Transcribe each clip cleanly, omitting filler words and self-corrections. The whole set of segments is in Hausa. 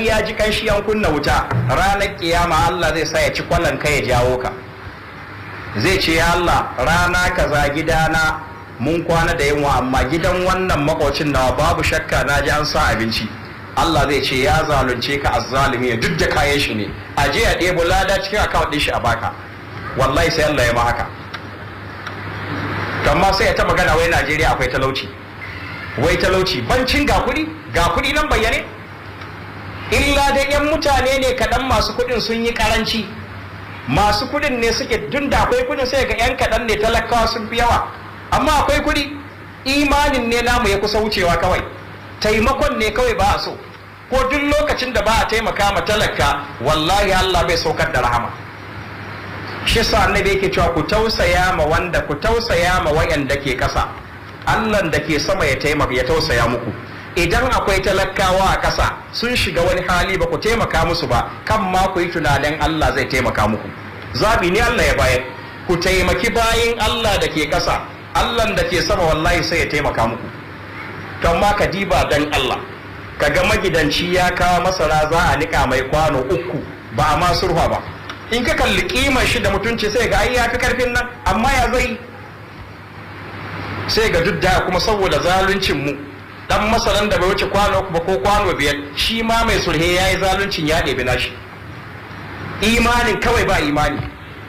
ya ji kanshi an kunna wuta. Ranar kiyama Allah zai sa ya ci kwallon kai ya jawo ka. Zai ce, "Ya Allah, rana kaza gidana mun kwana da yunwa, amma gidan wannan makocin nawa babu shakka na ji an sa abinci." Allah zai ce, "Ya zalunce ka, azzalumi, duk da kayan shi ne. A je a ɗebo lada cikin account ɗin shi a baka." Wallahi sai Allah ya ma haka. Amma sai ya ta magana wai Najeriya akwai talauci, wai talauci, bancin ga kuɗi, ga kuɗi nan bayyane. Illa dai yan mutane ne kaɗan masu kuɗin, sun yi karanci. Masu kuɗin ne suke tun da akwai kuɗin, sai ga yan kaɗan ne, talakawa sun fi yawa, amma akwai kuɗi. Imanin ne namu ya kusa wucewa kawai, taimakon ne kawai ba a so. Ko duk lokacin da ba a taimaka ma talaka, wallahi Allah bai saukar da rahama. Shi sa Annabi yake cewa ku tausaya ma wanda, ku tausaya ma wayanda ke kasa, Allah da ke sama ya taimaka, ya tausaya muku. Idan akwai talakawa a ƙasa sun shiga wani hali, ba ku taimaka musu ba, kan ma ku yi tunanin Allah zai taimaka muku. Zabi ne Allah ya bayar: ku taimaki bayin Allah da ke ƙasa, Allah da ke sama wallahi sai ya taimaka muku. To amma ka diba dan Allah, ka ga magidanci ya kawo masara za a nika mai kwano 3, ba a ma surfa ba. In ka kalli kimar shi da mutunci, sai ga ai ya fi karfin nan, amma ya zai sai ga duk da kuma saboda zaluncin mu, dan masaran da bai wuce kwano ba ko kwano 5, shi ma mai surhe yayi zaluncin, ya ɗebi nashi. Imanin kawai ba imani.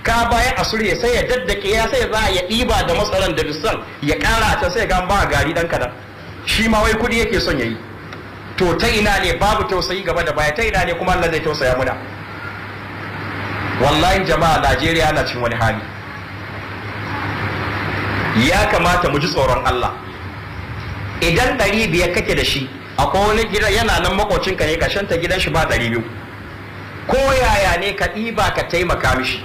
Ka bayan a surhe, sai ya daddake, ya sai za a ya ɗiba da masaran da dusan ya ƙara ta, sai ga ba gari dan kadan. Shi ma wai kuɗi yake son yayi. To ta ina ne babu tausayi gaba da baya, ta ina ne kuma Allah zai tausaya muna? Wallahi jama'a, Najeriya na cikin wani hali. Ya kamata mu ji tsoron Allah. Idan 500 kake da shi, akwai wani gida yana nan, makocinka ne, ka shanta gidan shi ba 200. Ko yaya ne ka ɗiba ka taimaka mishi,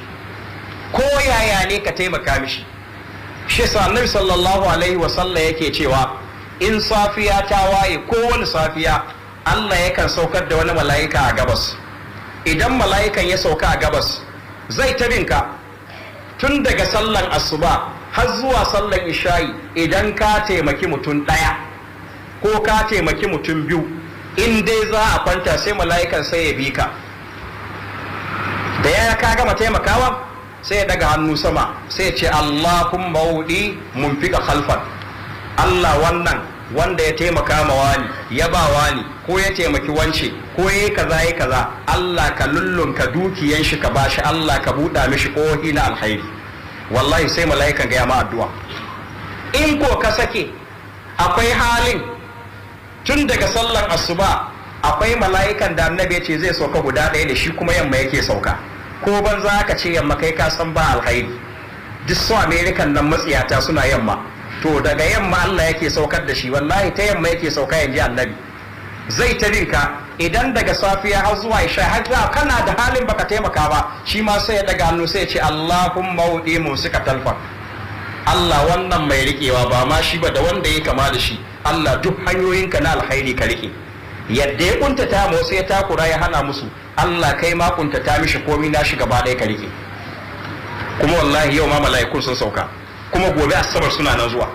ko yaya ne ka taimaka mishi. Shi sa Annabi sallallahu alaihi wasallam yake cewa in safiya ta waye, kowane safiya Allah yakan saukar da wani mala'ika a gabas. Idan mala'ikan ya sauka a gabas, zai ta binka tun daga sallan asuba har zuwa sallan isha'i. Idan ka taimaki mutum ɗaya ko ka taimaki mutum biyu, in dai za a kwanta, sai mala'ikan sai ya bi ka. Da ya ka gama taimakawa, sai ya daga hannu sama, sai ya ce, "Allahumma a'ti munfiqan khalfan." Allah, wannan wanda ya taimaka ma wani, ya ba wani, ko ya taimaki wance, ko ya kaza ya kaza, Allah ka lullunka dukiyan shi ka bashi, Allah ka buɗa mishi ƙohi na alkhairi. Wallahi sai mala'ikan ga ya ma addu'a. In ko ka sake, akwai halin tun daga sallan asuba, akwai mala'ikan da Annabi ya ce zai sauka guda ɗaya da shi kuma yamma yake sauka. Ko banza aka ce yamma, kai ka san ba alkhairi. Duk su Amerikan nan matsiyata suna yamma. To daga yamma Allah yake saukar da shi, wallahi ta yamma yake sauka, yanzu Annabi zai ta binka. Idan daga safiya har zuwa isha har za kana da halin baka taimaka ba, shi ma sai ya daga hannu, sai ya ce, "Allahumma a'ti mumsikan talafan." Allah, wannan mai rikewa, ba ma shi ba da wanda ya kama da shi, Allah duk hanyoyinka na alkhairi ka rike. Yadda ya kuntata mu, sai ya takura, ya hana musu, Allah kai ma kuntata mishi, komi nashi gaba ɗaya ka rike. Kuma wallahi yau ma mala'ikun sun sauka, kuma gobe Asabar suna nan zuwa.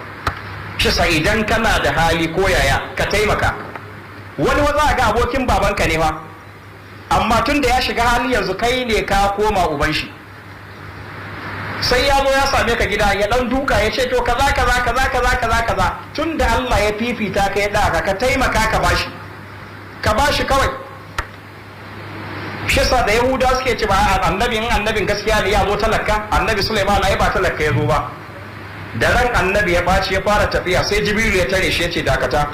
Shi sa idan kana da hali, ko yaya ka taimaka. Wani wa za ga abokin babanka ne fa, amma tun da ya shiga hali yanzu, kai ne ka koma uban shi. Sai ya zo ya same ka gida, ya dan duka, ya ce, "To kaza kaza kaza kaza kaza kaza." Tun da Allah ya fifita ka, ya ɗaka, ka taimaka, ka bashi, ka bashi kawai. Shi sa da Yahuda suke ce ba Annabi, in annabin gaskiya ne, ya zo talaka. Annabi Sulaiman ai ba talaka ya zo ba. Da ran Annabi ya ɓaci, ya fara tafiya, sai Jibrilu ya tare shi, ya ce, "Dakata,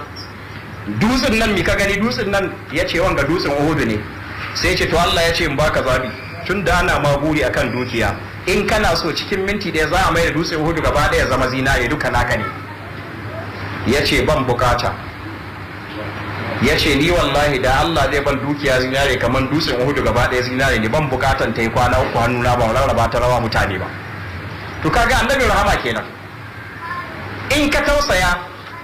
dutsen nan mi ka gani? Dutsen nan?" Ya ce, "Wanga dutsen Uhudu ne." Sai ya ce, "To Allah ya ce in baka zabi, tun da ana ma buri akan dukiya, in kana so, cikin minti 1 za a mai da dutsen Uhudu gaba ɗaya zama zinare, duka naka ne." Ya ce, "Ban bukata." Ya ce, "Ni wallahi da Allah zai ban dukiya zinare kamar dutsen Uhudu gaba ɗaya zinare ne, ban bukatan ta yi kwana 3 hannuna ba rarraba ta rawa mutane ba." To kaga Annabi rahama kenan. In ka tausaya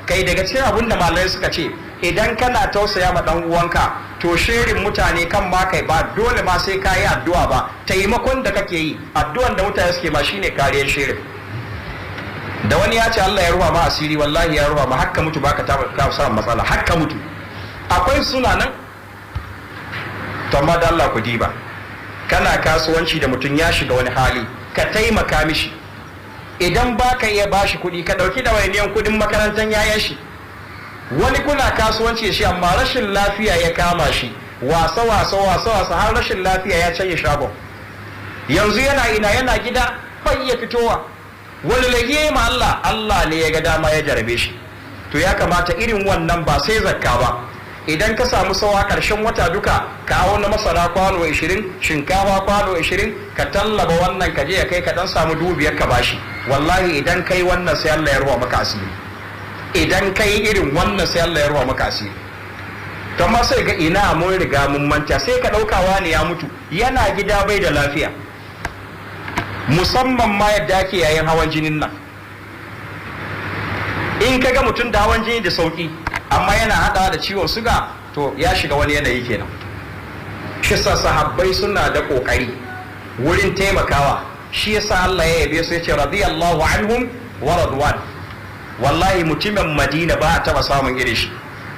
kai, daga cikin abin da malamai suka ce, idan kana tausaya ma dan uwanka, to shirin mutane kan ma kai ba dole ma sai ka yi addu'a ba. Taimakon da kake yi, addu'an da mutane suke ma, shine kariyar shirin. Da wani ya ce Allah ya ruwa ma asiri, wallahi ya ruwa ma, hakka mutu baka ta samun matsala, hakka mutu. Akwai suna nan. To amma da Allah ku diba, kana kasuwanci da mutum ya shiga wani hali, ka taimaka mishi. Idan ba ka iya bashi kuɗi, ka ɗauki ɗawainiyan kuɗin makarantar yayan shi. Wani kuna kasuwanci da shi, amma rashin lafiya ya kama shi, wasa wasa wasa wasa har rashin lafiya ya canye shagon. Yanzu yana ina? Yana gida, bai iya fitowa. Wani laifi ma Allah? Allah ne ya ga dama ya jarabe shi. To ya kamata irin wannan ba sai zakka ba. Idan ka samu sawa karshen wata duka, ka auna masara kwano 20, shinkafa kwano 20, ka tallaba wannan, ka je ya kai, ka dan samu 5,000 ka bashi. Wallahi idan kai wannan, sai Allah ya ruwa maka asiri. Idan kai irin wannan, sai Allah ya ruwa maka asiri. To amma sai ga ina, mun riga mun manta. Sai ka ɗaukawa ne ya mutu, yana gida bai da lafiya. Musamman ma yadda ake yayin hawan jinin nan, in ka ga mutum da hawan jini da sauki, amma yana hada da ciwon suga, to ya shiga wani yanayi kenan. Shi sa sahabbai suna da kokari wurin taimakawa. Shi yasa Allah ya yabe su, yace radiyallahu anhum wa radwan. Wallahi mutumin Madina ba a taba samun irin shi.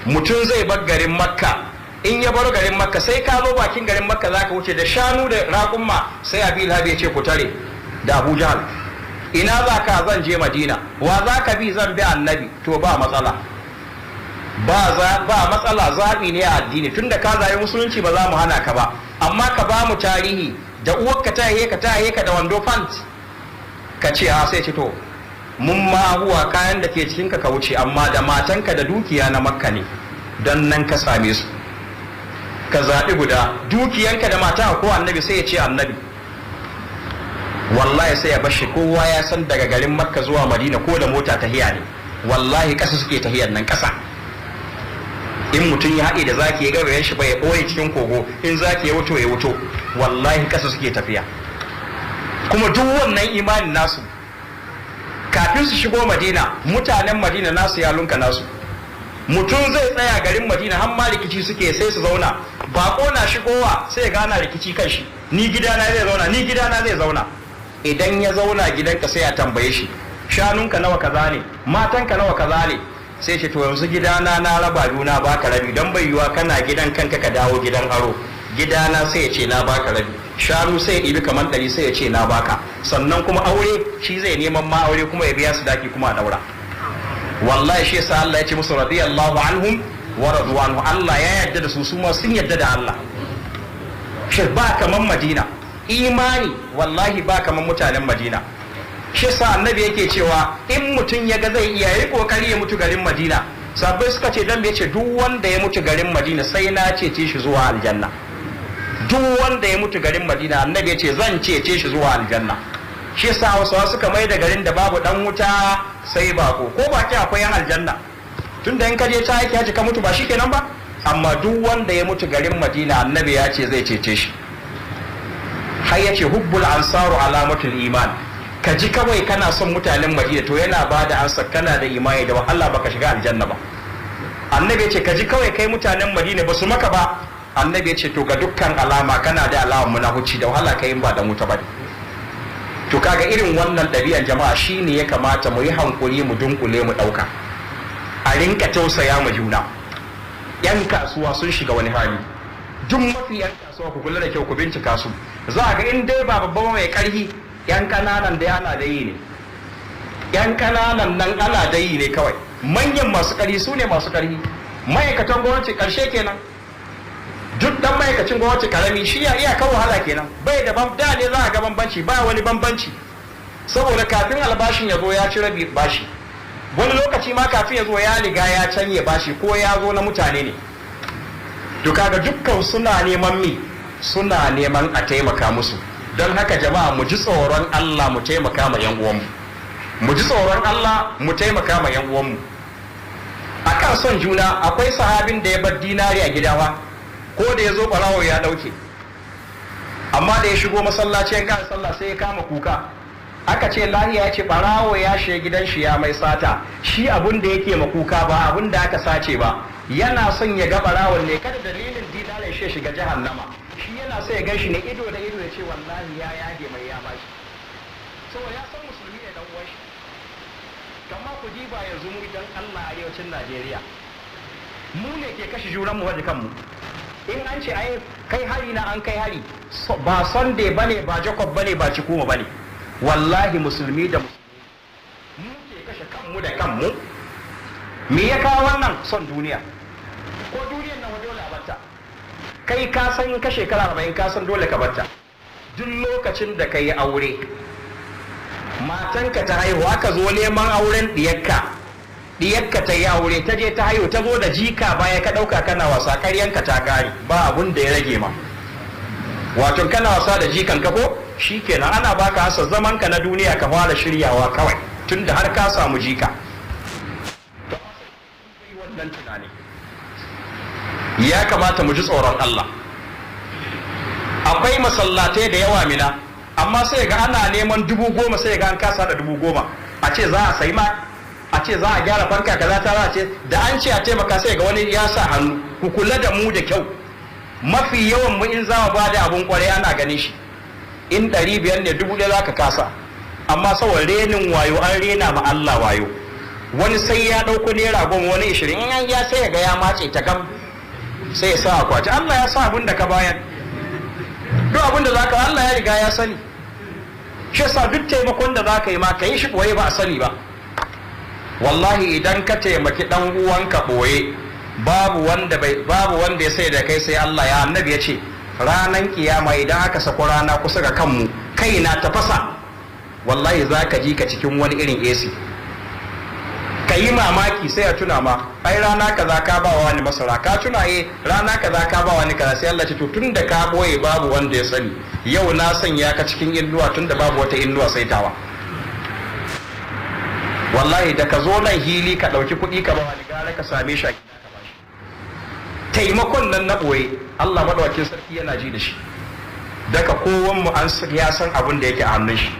Mutum zai bar garin Makka, in ya bar garin Makka, sai ka zo bakin garin Makka zaka wuce da shanu da raƙumma, sai Abi Lahab ya ce ku tare da Abu Jahal. Ina za ka? Zan je Madina. Wa za ka bi? Zan bi Annabi. To ba matsala, ba matsala, zaɓi ne a addini. Tunda ka zaɓi musulunci, ba za mu hana ka ba, amma ka ba mu tarihi da uwarka ta haihe ka, ta haihe ka da wando pant? Ka ce a sai ce to mun ma huwa kayan da ke cikinka, ka wuce, amma da matanka da dukiya na Makka ne, don nan ka same su. Ka zaɓi guda, dukiyanka da mata ko Annabi? Sai ya ce Annabi. Wallahi sai ya bashi. Kowa ya san daga garin Makka zuwa Madina ko da mota tahiya ne, wallahi ƙasa suke tahiyar nan, ƙasa. In mutum ya haɗe da zaki, ya ga shi ba, ya ɓoye cikin kogo, in zaki ya wuto ya wuto. Wallahi ƙasa suke tafiya. Kuma duk wannan imanin nasu, kafin su shigo Madina, mutanen Madina nasu ya lunka nasu. Mutum zai tsaya garin Madina, har ma rikici suke, sai su zauna, bako na shigowa sai ya gana rikici kan shi, ni gidana zai zauna, ni gidana zai zauna. Idan ya zauna gidanka, sai ya tambaye shi, shanunka nawa kaza ne, matanka nawa kaza ne? Sai ce to yanzu gidana na raba biyu, na baka rabi, don bai yiwa kana gidan kanka ka dawo gidan aro. Gidana sai ya ce na baka rabi, shanu sai ya ɗibi kamar 100, sai ya ce na baka. Sannan kuma aure, shi zai neman ma aure, kuma ya biya su daki, kuma a daura. Wallahi shi yasa Allah ya ce musu radiyallahu anhum wa radu anhu. Allah ya yarda da su, su ma sun yarda da Allah. Shi ba kaman Madina imani, wallahi ba kaman mutanen Madina. Shi yasa Annabi yake cewa in mutum ya ga zai iya yi kokari ya mutu garin Madina. Sahabbai suka ce dan ya ce duk wanda ya mutu garin Madina, sai na cece shi zuwa aljanna. Duk wanda ya mutu garin Madina, Annabi ya ce zan cece shi zuwa aljanna. Shi yasa Hausawa suka mai da garin da babu dan wuta sai bako, ko baki akwai yan aljanna, tunda in ka je ta aiki haji ka mutu, ba shikenan ba. Amma duk wanda ya mutu garin Madina, Annabi ya ce zai cece shi. Har ya ce hubbul ansaru alamatul iman. Ka ji kawai kana son mutanen Madina, to yana ba da ansa kana da imani, da Allah baka shiga aljanna ba. Annabi ya ce ka ji kawai kai mutanen Madina ba su maka ba, Annabi ya ce to ga dukkan alama kana da alamar munafuci, da wahala kai ba da wuta ba. To kaga irin wannan ɗabi'an, jama'a, shine ya kamata mu yi hankuri, mu dunkule, mu ɗauka, a rinka tausaya ma juna. Yan kasuwa sun shiga wani hali. Duk mafi yan kasuwa, ku kula da kyau, ku bincika su, za a ga in dai ba babban mai karhi, yan kananan da ana da yi ne, yan kananan nan ana da yi ne kawai. Manyan masu karhi su ne masu karhi. Ma'aikatan gwamnati karshe kenan. Duk dan ma'aikacin gwamnati karami, shi ya iya kawo wahala kenan, bai da da ne za a ga bambanci, ba wani bambanci, saboda kafin albashin ya zo ya ci rabi bashi. Wani lokaci ma kafin ya zo ya riga ya canye bashi, ko ya zo na mutane ne. To kaga dukkan suna neman mi? Suna neman a taimaka musu. Don haka jama'a, mu ji tsoron Allah, mu taimaka ma yan uwanmu. Mu ji tsoron Allah, mu taimaka ma yan uwanmu akan son juna. Akwai sahabin da ya bar dinari a gida fa, ko da ya zo barawo ya dauke. Amma da ya shigo masallaci ya kan sallah, sai ya kama kuka. Aka ce lahiya? Ya ce barawo ya shiga gidan shi ya mai sata. Shi abun da yake ma kuka ba abun da aka sace ba, yana son ya ga barawon ne, kada dalilin dinarin shi shiga jahannama. Shi yana so ya gan shi ne ido da ido, ya ce wallahi ya yage mai ya bashi, saboda ya san musulmi ne dan uwan shi. Kamar ku diba yanzu mu, idan Allah, arewacin Najeriya, mu ne ke kashe juran mu waje kanmu. In an ce ai kai hari na an kai hari, ba Sunday bane, ba Jacob bane, ba Cikuma bane. Wallahi musulmi da musulmi mu ke kashe kanmu da kanmu. Me ya kawo wannan? Son duniya. Ko duniyar nan dole a barta. Kai ka san ka shekara 40, ka san dole ka barta. Duk lokacin da ka yi aure, matanka ta haihu, aka zo neman auren diyarka, diyarka ta yi aure, ta je ta haihu, ta zo da jika baya, ka ɗauka kana wasa, karyanka ta kare, ba abun da ya rage ma. Wato kana wasa da jikan ka ko shikenan, ana baka hasa zaman ka na duniya, ka fara shiryawa kawai, tunda har ka samu jika. Wannan tunani ya kamata mu ji tsoron Allah. Akwai masallatai da yawa Mina, amma sai ga ana neman 10,000, sai ga an kasa da 10,000. A ce za a sayi ma, a ce za a gyara fanka kaza, ta za a ce da an ce a taimaka, sai ga wani ya sa hannu. Ku kula da mu da kyau, mafi yawan mu in za mu ba da abun kwarai ana ganin shi. In 500 ne, 1000 za ka kasa, amma saboda renin wayo, an rena ma Allah wayo. Wani sai ya ɗauko naira 10, wani 20, in an ya sai ga ya mace ta gam, sai ya sa akwati. Allah ya sa abin da ka bayar, duk abin da za ka, Allah ya riga ya sani. Shi yasa duk taimakon da za ka yi ma, ka yi shi ɓoye, ba a sani ba. Wallahi idan ka taimaki ɗan uwanka ɓoye, babu wanda ya sai da kai sai Allah. Ya annabi ya ce ranan kiyama idan aka sako rana kusa ga kanmu, kai na tafasa, wallahi za ka ji ka cikin wani irin AC, ka yi mamaki. Sai a tuna ma, ai rana kaza ka ba wani masara, ka tuna, eh, rana kaza ka ba wani kaza. Sai Allah ce, to tun da ka boye babu wanda ya sani, yau na sanya ka cikin innuwa, tun da babu wata innuwa sai tawa. Wallahi da ka zo nan hili ka ɗauki kuɗi ka ba wani, gara ka same shi a gida ka bashi. Taimakon nan na ɓoye, Allah madawakin sarki yana ji da shi. Daga kowan mu an ya san abin da yake a hannun shi.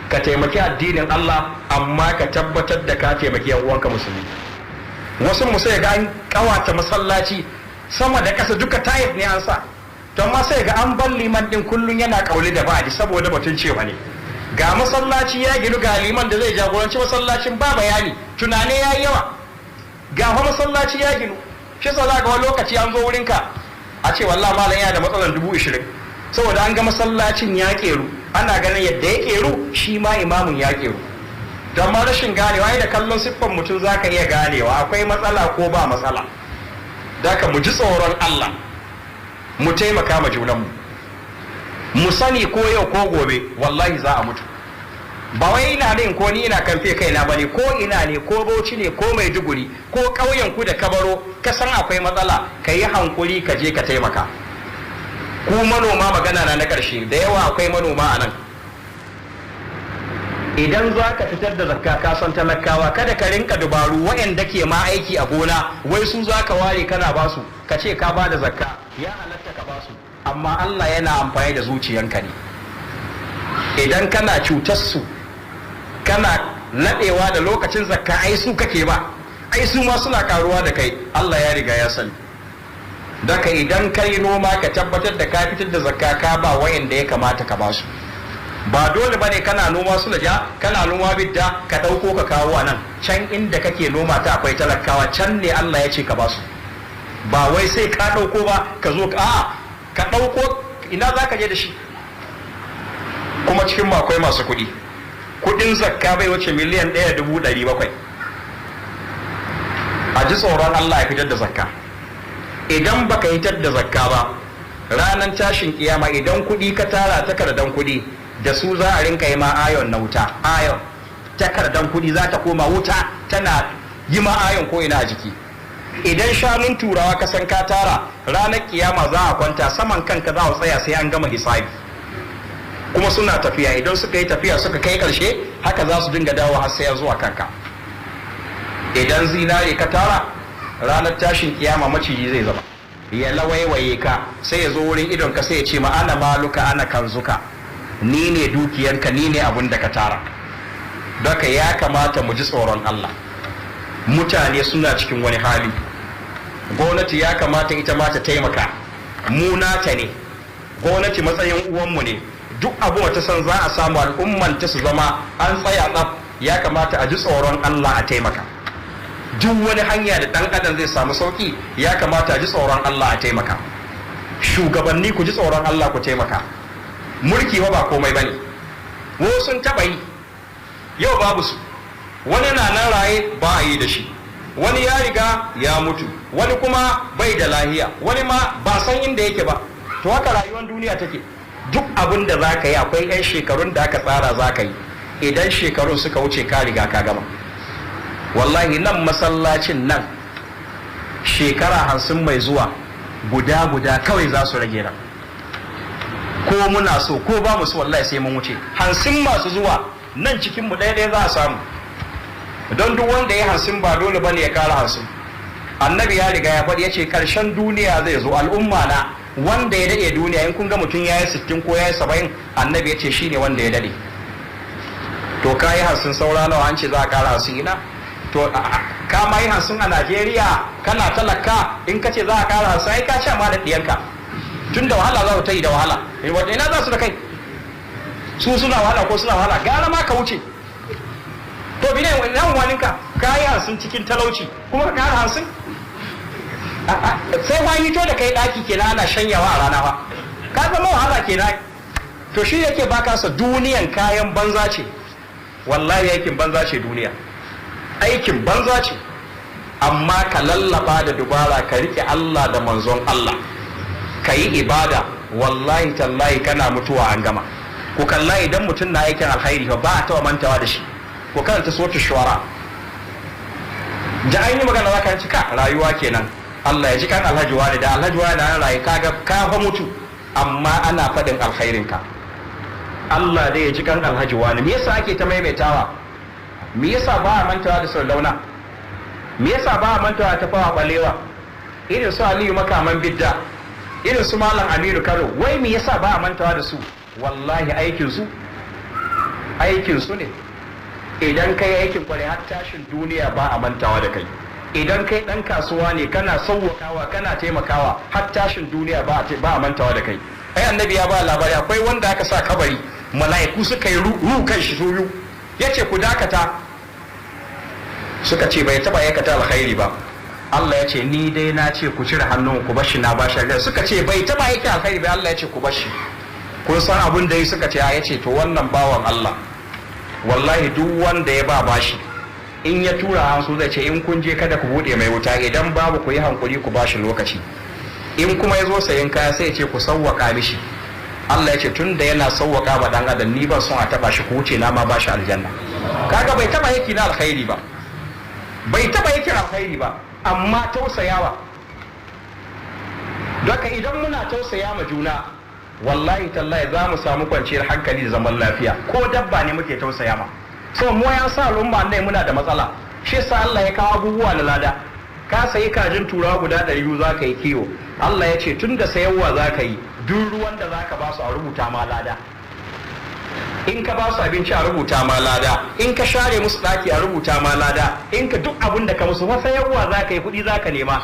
Ka taimaki addinin Allah, amma ka tabbatar da ka taimaki yan uwanka musulmi. Wasu mu sai ga an kawata masallaci sama da ƙasa, duka tayif ne an sa, to amma sai ga an bar liman din kullun yana kauli da ba'adi saboda batun cewa ne ga masallaci ya ginu, ga liman da zai jagoranci masallacin, ba bayani, tunane yayi yawa. Ga fa masallaci ya ginu. Shi yasa za ga wani lokaci an zo wurinka a ce, wallahi malam, yana da matsalar 20,000, saboda an ga masallacin ya keru, ana ganin yadda ya keru shi ma imamun ya keru. Don ma rashin ganewa ai da kallon siffan mutum za ka iya ganewa akwai matsala ko ba matsala. Daka mu ji tsoron Allah, mu taimaka ma junanmu. Mu sani ko yau ko gobe wallahi za a mutu. Ba wai ina ne ko ni ina kamfe kaina bane, ko ina ne, ko Bauchi ne, ko Maiduguri, ko ƙauyen ku da kabaro, ka san akwai matsala, ka yi hankuri ka je ka taimaka. Ku manoma, magana na na ƙarshe, da yawa akwai manoma a nan. Idan za ka fitar da zakka, ka san talakawa, kada ka rinka dubaru waɗanda ke ma aiki a gona, wai su za ka ware kana basu, ka ce ka ba da zakka. Ya halatta ka basu, amma Allah yana amfani da zuciyanka ne. Idan kana cutar su, kana laɗewa da lokacin zakka, ai su kake ba, ai su ma suna karuwa da kai, Allah ya riga ya sani. Daka idan kai noma, ka tabbatar da ka fitar da zakka, ka ba wayanda ya kamata ka basu. Ba dole bane kana noma Sulaja, kana noma Bidda, ka dauko ka kawo a nan. Can inda kake noma ta akwai talakawa, can ne Allah ya ce ka basu. Ba wai sai ka dauko ba ka zo, a'a, ka dauko ina zaka je da shi? Kuma cikin mu akwai masu kuɗi, kuɗin zakka bai wuce 1,700,000. A ji tsoron Allah ya fitar da zakka. Idan baka hitar da zakka ba, ranar tashin kiyama idan kuɗi ka tara, takardan kuɗi, da su za a rinka yi ma ayon na wuta. Ayon takardan kuɗi za ta koma wuta, tana yi ma ayon ko ina a jiki. Idan shanun turawa ka san ka tara, ranar kiyama za a kwanta saman kanka, za a tsaya sai an gama hisabi. Kuma suna tafiya, idan suka yi tafiya suka kai karshe, haka za su dinga dawo har sai ya zuwa kanka. Idan zinare ka tara, ranar tashin kiyama maciji zai zama ya lawaiwaye ka, sai ya zo wurin idon ka, sai ya ce ma, "Ana maluka, ana kanzuka, ni ne dukiyanka, ni ne abun da ka tara." Daka ya kamata mu ji tsoron Allah. Mutane suna cikin wani hali. Gwamnati ya kamata ita ma ta taimaka, mu nata ne. Gwamnati matsayin uwanmu ne. Duk abu ta san za a samu al'umman ta su zama an tsaya tsaf, ya kamata a ji tsoron Allah a taimaka. Duk wani hanya da dan adam zai samu sauki, ya kamata a ji tsoron Allah a taimaka. Shugabanni, ku ji tsoron Allah, ku taimaka. Mulki ba komai bane. Wasu sun taɓa yi, yau babu su. Wani na nan raye, ba a yi da shi. Wani ya riga ya mutu, wani kuma bai da lahiya, wani ma ba san inda yake ba. To haka rayuwar duniya take. Duk abin da za ka yi, akwai 'yan shekarun da aka tsara za ka yi. Idan shekarun suka wuce, ka riga ka gama. Wallahi nan masallacin nan, shekara 50 mai zuwa, guda guda kawai za su rage nan. Ko muna so ko ba mu so, wallahi sai mun wuce. 50 masu zuwa, nan cikin mu ɗaya ɗaya za a samu, don duk wanda ya 50 ba dole bane ya kara 50. Annabi ya riga ya faɗi, ya ce ƙarshen duniya zai zo, al'umma na wanda ya daɗe duniya, in kun ga mutum ya yi 60 ko ya yi 70, annabi ya ce shi ne wanda ya daɗe. To ka yi 50, saura nawa? An ce za a kara 50, ina? To ka ma yi 50 a Najeriya kana talaka, in ka ce za a kara 50, ai ka ce ma da ɗiyanka tun da wahala za su ta yi da wahala. Ina za su da kai? Su suna wahala ko suna wahala, gara ma ka wuce. To bi ne nan waninka, ka yi 50 cikin talauci, kuma ka kara 50, sai ma hito da kai daki kenan ana shanyawa a rana fa, ka zama wahala kenan. To shi yake baka sa duniyan kayan banza ce. Wallahi aikin banza ce duniya, aikin banza ce. Amma ka lallaba da dubara, ka rike Allah da manzon Allah, ka yi ibada, wallahi tallahi kana mutuwa an gama. Ku kalla, idan mutum na aikin alkhairi ba a taɓa mantawa da shi. Ku karanta Suratul Shu'ara, da an yi magana zaka ci ka rayuwa kenan. Allah ya ji kan Alhaji wani, da Alhaji wani na rayu. Kaga ka fa mutu, amma ana faɗin alkhairin ka. Allah dai ya ji kan Alhaji wani. Me yasa ake ta maimaitawa? Me yasa ba a mantawa da Sardauna? Me yasa ba a mantawa Tafawa Balewa, irin su Aliyu Makaman Bidda, irin su Malam Aminu Kano? Wai me yasa ba a mantawa da su? Wallahi aikin su, aikin su ne. Idan kai aikin kwarai, har tashin duniya ba a mantawa da kai. Idan kai dan kasuwa ne, kana sauwakawa, kana taimakawa, har tashin duniya ba a mantawa da kai. Ai annabi ya ba labari, akwai wanda aka sa kabari, mala'iku suka yi ru kan shi su biyu. Yace ku dakata. Suka ce bai taba aikata alkhairi ba. Allah ya ce ni dai na ce ku cire hannun ku, bashi, na bashi. Suka ce bai taba aiki alkhairi ba. Allah ya ce ku bashi. Kun san abun da yi? Suka ce ya ce to wannan bawan Allah, wallahi duk wanda ya ba bashi, in ya tura hansu zai ce in kun je kada ku bude mai wuta, idan babu ku yi hankuri ku bashi lokaci. In kuma ya zo sayan kaya, sai ya ce ku sawwaka mishi. Allah ya ce tun da yana sawwaka ba dan adam, ni ban son a taba shi, ku wuce, na ma bashi aljanna. Kaga bai taba yaki na alkhairi ba, bai taba yaki alkhairi ba, amma tausayawa. Doka idan muna tausaya ma juna, wallahi tallahi za mu samu kwanciyar hankali da zaman lafiya. Ko dabba ne muke tausaya ma. So mu ya sa al'umma ne muna da matsala, shi yasa Allah ya kawo abubuwa na lada. Ka sayi kajin turawa guda 200, za ka yi kiwo. Allah ya ce tun da sayarwa za ka yi, duk ruwan da za ka ba su a rubuta ma lada, in ka ba su abinci a rubuta ma lada, in ka share musu ɗaki a rubuta ma lada, in ka duk abin da ka musu fa, sayarwa za ka yi, kuɗi za ka nema.